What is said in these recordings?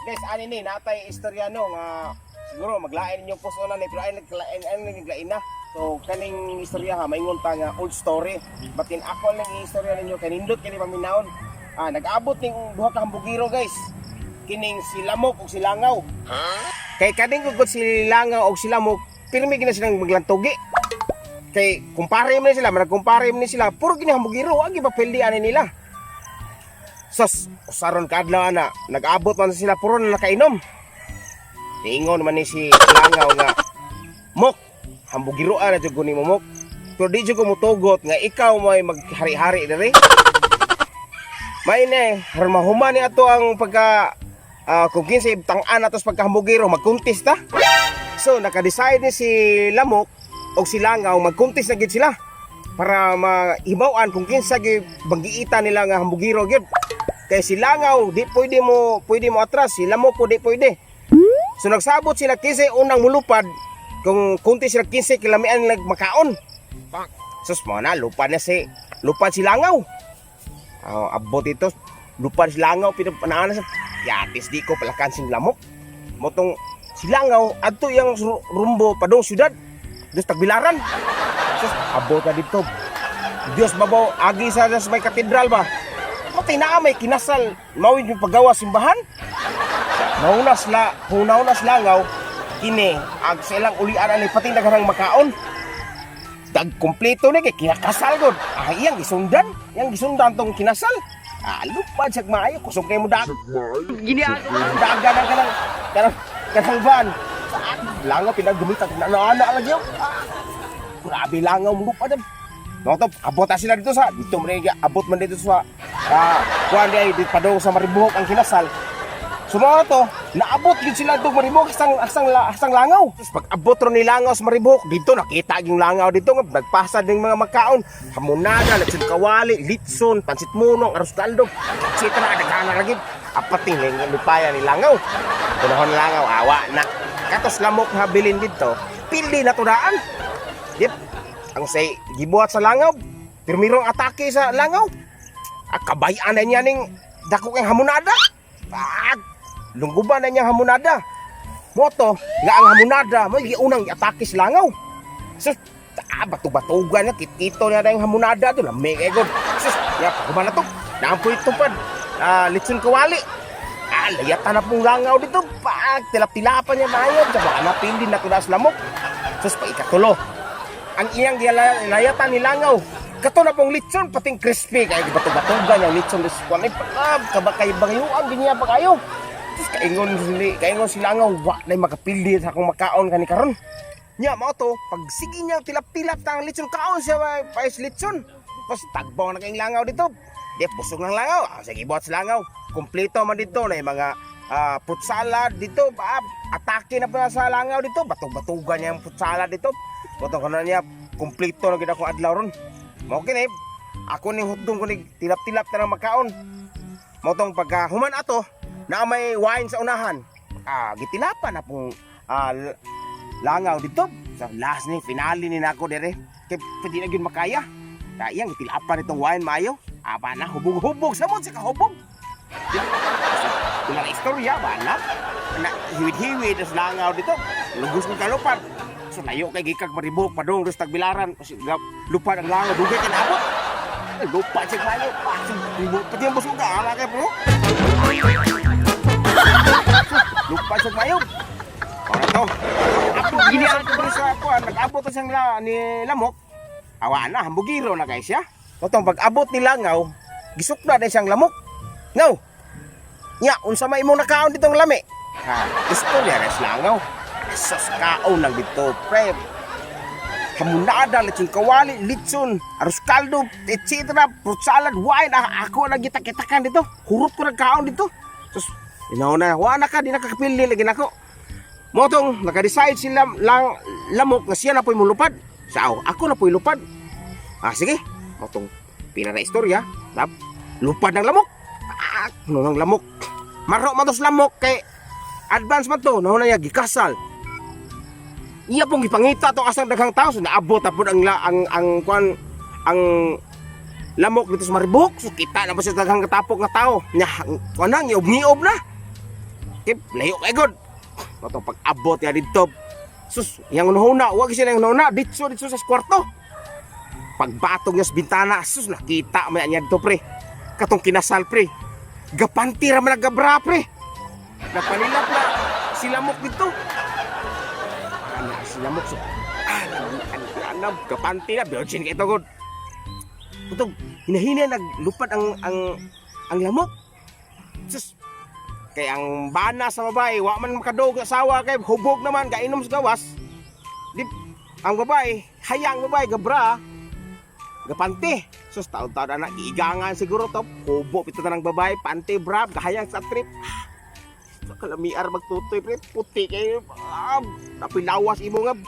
Guys, ani ni natay istorya no nga siguro maglain ninyong puso na ni, pero ay naglain, ay naglain na. So kaning istorya ha, maingon ta nga old story. Batin ako lang istorya ninyo kay nindot kini paminawon. Ah, nag-abot ning duha ka hambugiro, guys. Kining si Lamok ug si Langaw. Kay kaning gugod si Langaw ug si Lamok, pirmi gina silang maglantugi. Kay kumpare man sila, managkumpare man sila, puro gini hambugiro, wa gi papildi ani nila. Sos, usaron kaadlaw ana, nag-abot man sila, puro na nakainom. Niingon man ni si Langaw nga, "Mok, hambugiroan na jud ko nimo, Mok. Pero di jud ko mutugot nga ikaw may maghari-hari diri." May ne, aron mahuman ni ato ang pagka kung kinsay tang-an ato sa pagkahambugiro, magkuntis ta. So naka-decide ni si Lamok og si Langaw, magkuntis na gid sila para mahibaw-an kung kinsa gyud banggiitan nila nga hambugiro gyud. Kay si Langaw di pwede mo atras, si Lamok po di pwede. So nagsabot sila kinsay unang mulupad, kung kunti sila kinsay kilamian nila makaon. Sus mo na lupad si Langaw. Oh, abot ito, lupad si Langaw, pinapanaan sa yatis di ko palakan sing Lamok. Motong si Langaw adto yang rumbo padung syudad. Dos Tagbilaran. Sus, abot na dito. Dios babaw agi sa may katedral ba. Matay na may kinasal, mawid yung paggawa simbahan. Nauna sila, hunaw na sila Langaw, kini, ag sa ilang ulian ani pati nagharang makaon. Dag kompleto ni kay kinakasal god. Ah, iyang gisundan tong kinasal. Ah, lupad siya maayo, kusog kay mo dag. Gini Daga ng kanang van. Ah, Langaw pinagumita na ana lagi. Ah, grabe langaw mo lupad. No to, abot na sila dito sa dito man abot man dito sa kuan di ay di padung sa Maribuhok ang kinasal. So mga to, naabot gid sila dito Maribuhok asang langaw. Tapos pag abot ro ni langaw sa Maribuhok, dito nakita yung langaw dito nga nagpasad ng mga magkaon, hamonada, litson kawali, litson, pansit munong, arroz caldo, etc. Daghan lagi. Apating lipaya ni langaw. Kunahon langaw, awa na. Katos lamok habilin dito, pildi na tudaan. Yep. Ang say gibuhat sa langaw, pirmirong atake sa langaw. Ah, kabayan na niya ning dako kay hamonada. Ah, lungguban na niya hamonada. Moto, nga ang hamonada, may giunang atake sa langaw. Sus, ah, bato-batugan na, kitito niya na yung hamonada to, lami kay god. Sus, ya, pagkuman na to, naampoy tupad. Ah, litson kawali. Ah, layatan na pong langaw dito. Pag, tilap-tilapan niya maayo. Sa baka napindi na to na sa lamok. Sus, pa ikatulo ang iyang gilayatan ni langaw. Kato na pong litson, pating crispy. Kaya gibato-batugan yung litson. Tapos kuwan ay pagkab, kabakay bagayuan, ganyan pa kayo. Tapos kaingon si langaw, wa na makapili sa akong makaon kani karon. Nya mao to, pag sige niya tilap-tilap ta ang litson, kaon siya pais litson. Tapos tagbaw na kayong langaw dito. Di busog ng langaw. Ah, sige buhat sa langaw. Kompleto man dito na yung mga fruit salad dito. Ah, atake na pa sa langaw dito. Batog-batugan niya ang fruit salad dito. Botong ko na niya, kompleto na gid akong adlaw ron. Mao kini, ako ning hutdong ko ni tilap-tilap na ng makaon. Mao tong pagka human ato, na may wine sa unahan. Ah, gitilapan na pong langaw dito. Sa last ni finale ni nako dire. Kay pwede na gyud makaya. Kaya iyang gitilapan itong wine maayo. Aba na hubog-hubog sa mo sa kahubog. Wala na istorya ba na? Na hiwid-hiwid sa langaw dito. Lugos ng kalupad. So layo kay gikag Maribuhok padung dos Tagbilaran kasi lupad ang langaw dugay kay naabot. Ay, lupad siya maayo. Ah, pati ang busog ka ala kay bro. Lupad siya maayo. Ora to. Abot gini ang sa kuan, nag-abot siyang la, ni Lamok. Awa na, hambugiro na kay siya. Otong pag-abot ni Langaw, gisukda na siyang lamok. Ngaw. Nya, unsa may imong nakaon ditong lami? Ha, istorya res langaw. Sus, kaon lang dito, pre. Hamonada, litson kawali, litson, arroz caldo, etc. Fruit salad, wine, ah, ako na gitak-kitakan dito. Hurot ko nagkaon dito. Sus, inaw na, wa na ka, di nakakapili lagi nako. Motong, naka-decide sila lang, lamok nga siya na po'y mulupad. Sao, ako na po'y lupad. Ah, sige. Motong, pila na istorya. Lap, lupad ng lamok. Ah, ano ng lamok. Maro man to sa lamok kay advance man to, nauna niya gikasal. Iya pong gipangita to asang daghang tao, so naabot na pud ang la, ang kuan ang lamok dito sa Maribuhok. So kita na ba siya daghang katapok nga tao. Nya kuan na ngiob-ngiob na. Kip, layo kay god. Mato pag abot ya didto. Sus, yang unahuna, wag sila yung unahuna, ditso ditso sa kwarto. Pagbatong niya sa bintana, sus, nakita man niya dito, pre. Katong kinasal, pre. Gapanti ra man nagabra, pre. Napanilap na sila mok dito. Ana sila mok so. Ah, ana gapanti na virgin kay god. Utog, hinahina naglupad ang lamok. Sus, kay ang bana sa babae, wa man makadog asawa kay hubog naman gainom sa gawas. Di ang babae, hayang babae gabra. Gapante. Sus, taon-taon na igangan siguro to. Hubo pito na ng babae, pante bra, gahayang sa trip. Sa kalamiar magtutoy pre, puti kayo. Ah, napilawas imo nga.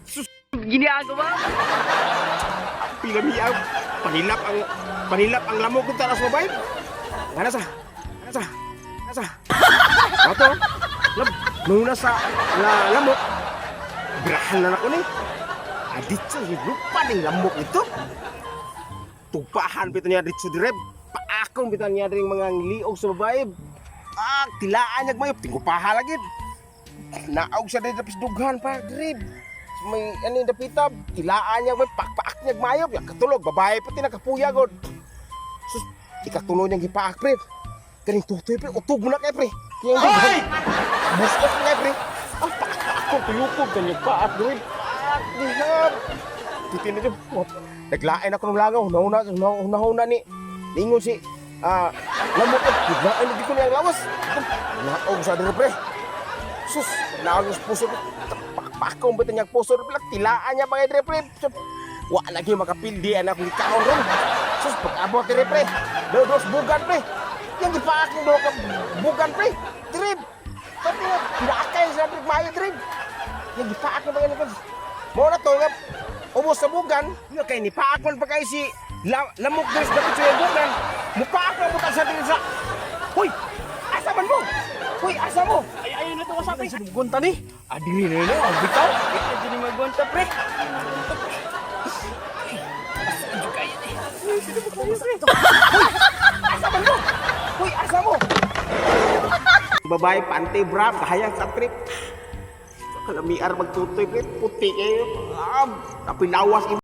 Sus, Ginagawa? Pilamiar panilap ang lamok ng taas babae. Ngana sa? Ngana sa? Ngana sa? Ato. Lab, nung sa la, lamok. Birahan na nako ni. Adit sa lupa ning lamok ito. Tupahan pito niya dito direb. Paakong pito niya ring mga liog sa babae. Ah, tilaan niya mayo tingkupaha lagi. Naog siya dito sa dughan pa direb. May ano yung dapitab, tilaan niya may pakpaak niya mayo, ya katulog babae pati nakapuya god. Sus, ikatulo niyang gipaak, pre. Kaning tutoy, pre, utog mo na kay pre. Kaya hindi. Busok na kay pre. Ang pakpaak ko tuyukob kanyang paak gawin. Paak dihab. Titin na dyan. Naglain ako ng langaw, hunahuna, hunahuna ni. Ningon si lamok ko, naglain na di ko niyang lawas. Naog sa dire, pre. Sus, naog sa puso ko. Pakpakaw ba niyang puso? Tilaan niya pa kay dire, pre. Wa lagi makapildi anak akong gikaon ron. Sus, pag-abot dire, pre. Dos bugan, pre. Yang gipaak ng do ka bugan, pre. Dire. Pati nga pinaakay sa pre maayo dire. Yang gipaak na ba yan? Mo na to nga ubos sa bugan, nga kay nipaak man pa kay si lamok diri sa dapit sa bugan. Mupaak na buta sa diri sa. Hoy, asa man mo? Hoy, asa mo? Ay, ayaw na ito kasapay. Sa gunta ni. Adiri na na, ang bitaw. Ay, dili magunta, pre. Asa kaya ni? Asa man mo? Hoy, asa mo? Babae, pante, bra, kahayang sa trip. Kalamiar magtutoy, pre. Puti kayo. Ah, napilawas.